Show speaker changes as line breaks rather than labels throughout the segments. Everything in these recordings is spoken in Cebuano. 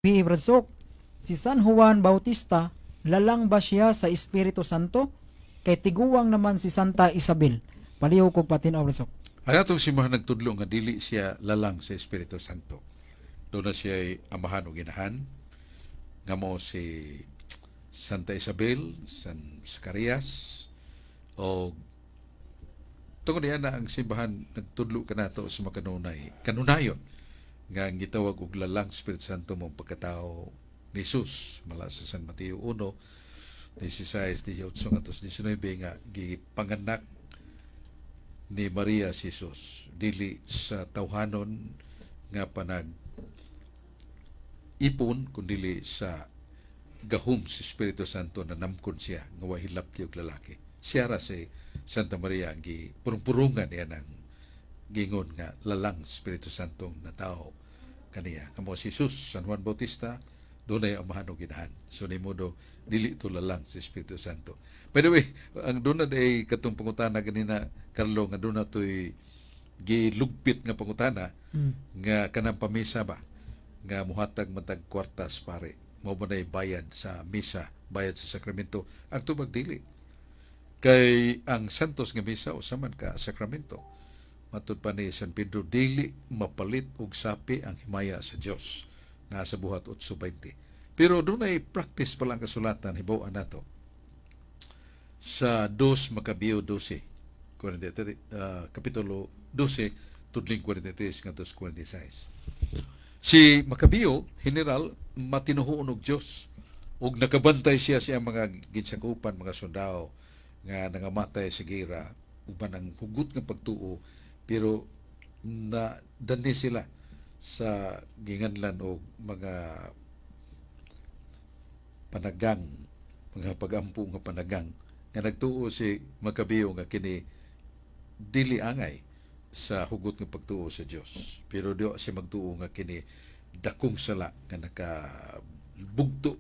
Brad Sok, si San Juan Bautista, lalang ba siya sa Espiritu Santo? Kay tiguwang naman si Santa Isabel. Palihog kog patin-aw, Brad Sok.
Ang atong simbahan nagtudlo nga dili siya lalang sa Espiritu Santo. Duna siya ay amahan o ginahan, nga mao si Santa Isabel, San Zacarias, o tungod niya na ang simbahan nagtudlo kanato sa makanunay, kanunayon, nga ang gitawag og lalang Espiritu Santo mao pagkatao ni Jesus, mala sa San Mateo 1, 16, 18 ngadto 19, nga gipanganak ni Maria si Jesus dili sa tawhanon nga panag ipon, kundili sa gahom sa Espiritu Santo na namkon siya nga wa hilabti og lalaki. Siya ra si Santa Maria ang gipurong-purungan niya ng gingon nga lalang Espiritu Santo na tao kaniya. Kamo si Jesus, San Juan Bautista, dunay amahan og inahan. So ni modo dili to lalang sa Espiritu Santo. By the way, ang duna day katong pangutana ganina, Carlo, nga duna to'y gilugpit nga pangutana nga kanang pamisa ba nga muhatag matag kwartas pare, mao ba nay bayad sa misa, bayad sa sakramento? Ang tubag, dili, kay ang santos nga misa usa man ka sakramento. Matud pa ni San Pedro, dili mapalit og sapi ang himaya sa Dios, naa sa Buhat 8:20. Pero dunay practice pa lang kasulatan, hibaw-an nato sa 2 Macabeo 12 43, kapitulo 12 tudling 43 ngadto 46. Si Macabeo, general, matinuhoon og Dios ug nakabantay siya sa mga ginsakupan, mga sundao nga nangamatay sa gira uban ang hugot nga pagtuo, pero na dani sila sa ginganlan og mga panagang, mga pagampo nga panagang, nga nagtuo si Macabeo nga kini dili angay sa hugot nga pagtuo sa Dios, pero di siya magtuo nga kini dakong sala nga nakabugto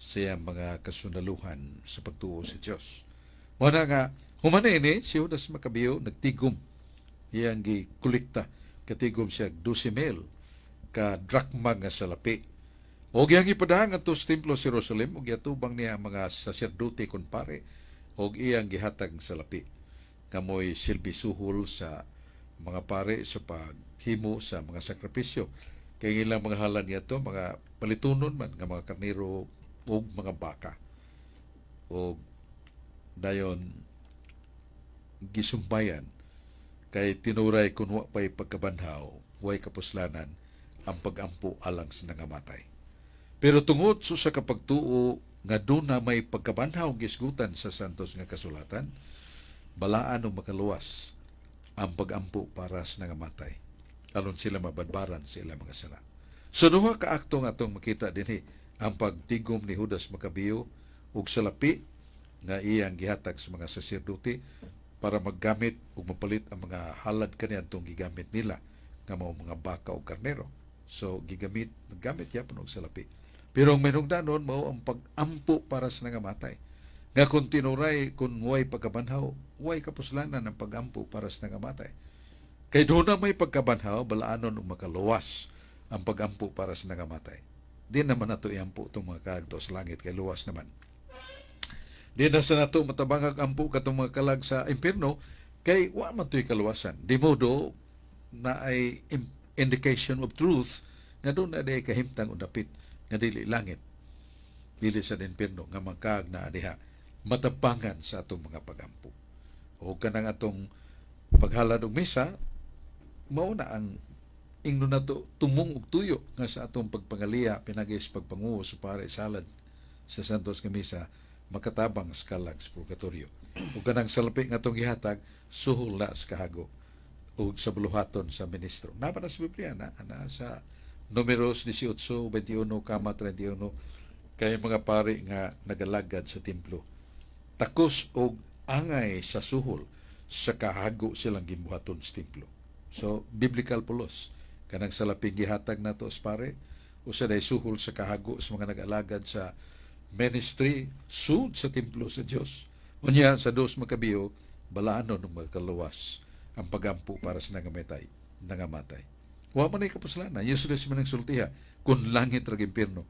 sa iyang mga kasundaluhan sa pagtuo sa Dios. Mao na nga human ini si Judas Macabeo nagtigom, iyang gikolekta, katigom siya 12,000 ka drakma nga salapi. Og iyang ipadahang adto sa templo sa Jerusalem ug giatubang niya ang mga saserdote kon pare og iyang gihatag salapi nga mo'y silbi suhol sa mga pare sa paghimo sa mga sakripisyo. Kay ilang mga halad niadto mga palitunon man nga mga karnero ug mga baka. Og dayon gisumbayan, kay tinuray kun wa pa'y pagkabanhaw, way kapuslanan ang pagampo alang sa nangamatay. Pero tungod sa kapagtuo nga duna may pagkabanhaw gisgutan sa santos nga kasulatan, balaan o makaluwas ang pagampo para sa nangamatay aron sila mabadbaran sa ilang mga sala. So duha ka akto nga atong makita dinhi: ang pagtigom ni Judas Macabeo ug salapi nga iyang gihatag sa mga saserdote para maggamit ug mapalit ang mga halad kaniadtong gigamit nila nga mao mga baka o karnero. So gigamit, gamit yapon og salapi. Pero ang mahinungdanon mao ang pag-ampo para sa nangamatay. Nga kung tinuray kung way pagkabanhaw, way kapuslanan ang pag-ampo para sa nangamatay. Kay duna may pagkabanhaw, balaanon ug makaluwas ang pag-ampo para sa nangamatay. Di naman nato iampo itong mga kalag sa langit kay luwas naman. Di na sa nato matabangag ampo katong mga kalag sa impierno kay wa man to'y kaluwasan. Di modo na ay indication of truth nga duna diay kahimtang o dapit nga dili langit, dili sa impierno, nga makaag na diha matabangan sa atong mga pagampo. O kanang atong paghalad og misa, mao na ang ingno nato tumong og tuyo nga sa atong pagpangaliya pinagi sa pagpanguo sa pare sa halad sa santos nga misa makatabang sa kalag sa purgatorio. Ug kanang salapi nga atong gihatag, suhol na sa kahago ug sa buluhaton sa ministro. Naa pa na sa Biblia na, na sa Numeros 18, 21, kama 31, kay mga pari nga nagalagad sa templo, takos og angay sa suhol sa kahago silang gibuhaton sa templo. So, biblical pulos. Kanang salaping gihatag nato sa pare, usa day suhol sa kahago sa mga nag-alagad sa ministry sud sa templo sa Dios. Unya sa Dos Macabeo, balaanon ng makaluwas ang pagampo para sa nangamatay. Wa man ay kapuslanan. Useless man ang sultiha kung langit ra impierno.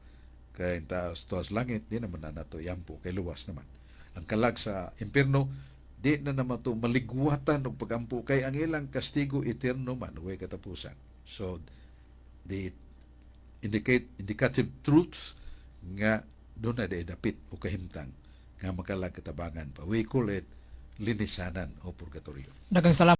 Kay taas tuas langit, di naman na nato yampo kay luwas naman. Ang kalag sa impierno, di na naman to maligwatan og pagampo kay ang ilang kastigo eterno man, way katapusan. So the indicate indicative truths nga duna di dapit o kahimtang nga makalag katabangan pa. We call it linisanan o purgatorio.
Daghang salamat.